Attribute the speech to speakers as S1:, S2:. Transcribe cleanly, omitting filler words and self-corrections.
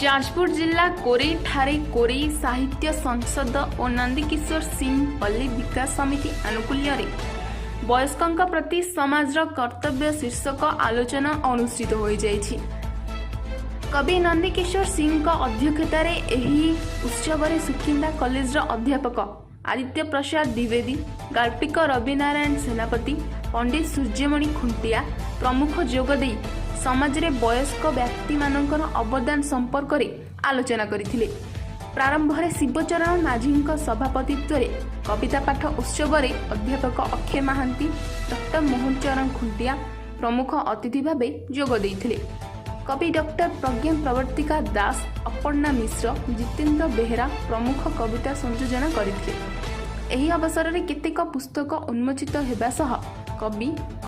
S1: ଯାଜପୁର ଜିଲ୍ଲା କୋରେଇଠାରେ କୋରେଇ ସାହିତ୍ୟ ସଂସଦ ଓ ନନ୍ଦିକିଶୋର ସିଂ ପଲ୍ଲୀ ବିକାଶ ସମିତି ଆନୁକୂଲ୍ୟରେ ବୟସ୍କଙ୍କ ପ୍ରତି ସମାଜର କର୍ତ୍ତବ୍ୟ ଶୀର୍ଷକ ଆଲୋଚନା ଅନୁଷ୍ଠିତ ହୋଇଯାଇଛି। କବି ନନ୍ଦିକିଶୋର ସିଂଙ୍କ ଅଧ୍ୟକ୍ଷତାରେ ଏହି ଉତ୍ସବରେ ସୁକିନ୍ଦା କଲେଜର ଅଧ୍ୟାପକ ଆଦିତ୍ୟ ପ୍ରସାଦ ଦ୍ୱିବେଦୀ, ଗାଳ୍ପିକ ରବିନାରାୟଣ ସେନାପତି, ପଣ୍ଡିତ ସୂର୍ଯ୍ୟମଣି ଖୁଣ୍ଟିଆ ପ୍ରମୁଖ ଯୋଗଦେଇ ସମାଜରେ ବୟସ୍କ ବ୍ୟକ୍ତିମାନଙ୍କର ଅବଦାନ ସମ୍ପର୍କରେ ଆଲୋଚନା କରିଥିଲେ। ପ୍ରାରମ୍ଭରେ ଶିବଚରଣ ମାଝୀଙ୍କ ସଭାପତିତ୍ୱରେ କବିତା ପାଠ ଉତ୍ସବରେ ଅଧ୍ୟାପକ ଅକ୍ଷୟ ମହାନ୍ତି, ଡକ୍ଟର ମୋହନ ଚରଣ ଖୁଣ୍ଟିଆ ପ୍ରମୁଖ ଅତିଥି ଭାବେ ଯୋଗ ଦେଇଥିଲେ। କବି ଡକ୍ଟର ପ୍ରଜ୍ଞା ପ୍ରବର୍ତ୍ତିକା ଦାସ, ଅପର୍ଣ୍ଣା ମିଶ୍ର, ଜିତେନ୍ଦ୍ର ବେହେରା ପ୍ରମୁଖ କବିତା ସଂଯୋଜନା କରିଥିଲେ। ଏହି ଅବସରରେ କେତେକ ପୁସ୍ତକ ଉନ୍ମୋଚିତ ହେବା ସହ କବି